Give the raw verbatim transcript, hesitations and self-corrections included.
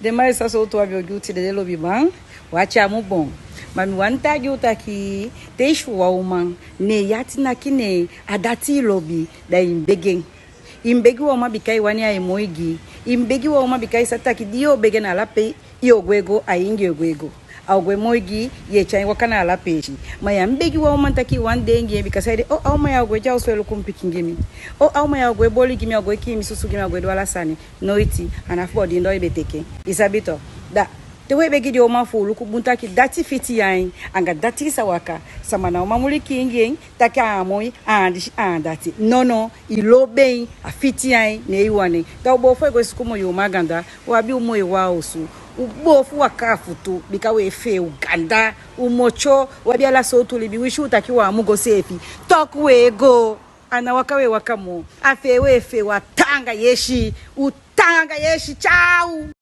Den man e sa sowtu abi ogii u tide, den lobiman. Wi á tyai mu bon. Ma mi wani taigi u taki, te i si wan uman, ne i ati naki en, a dati i lobi, da i mu begi en. I mu begi wan uman bika i wani, ai moi gi i. I mu begi wan uman bika i sabi taki di yo begi en, na ala pe yo gwe go, a i anga en yo gwe go. A o gwe moi gi i, ye tyai en waka na ala peesi. Ma ya mu begi wan uman taki i wani de anga en, bika saide? O, a uman ya o gwe de a osu e luku mi pikin gi mi. O, a uman ya o gwe boli gi mi, a o gwe kiin mi susu gi mi, a o gwe du ala sani. Noiti. A ná fu body, ná i be teke. I sabi to. Da te we begi den uman fu u luku bun taki dati fiti ain, anga dati i sa waka. Sama ná o man moli kiin gi en taki a á moi, a á disi, a á dati. Nono, i lobi en, a fiti ain, ne i wani en. Da u boo fu e go e suku moi uman ganda, u abi u moi wan a osu. U boo fu waka a futu, bika we fee u ganda, u motyo, u abi ala sowtu libi, winsi u taki u á mu go seefi, toku we go. A ná waka we waka moo, a fee we fee, u á taanga yesi, u taanga yesi, tyau.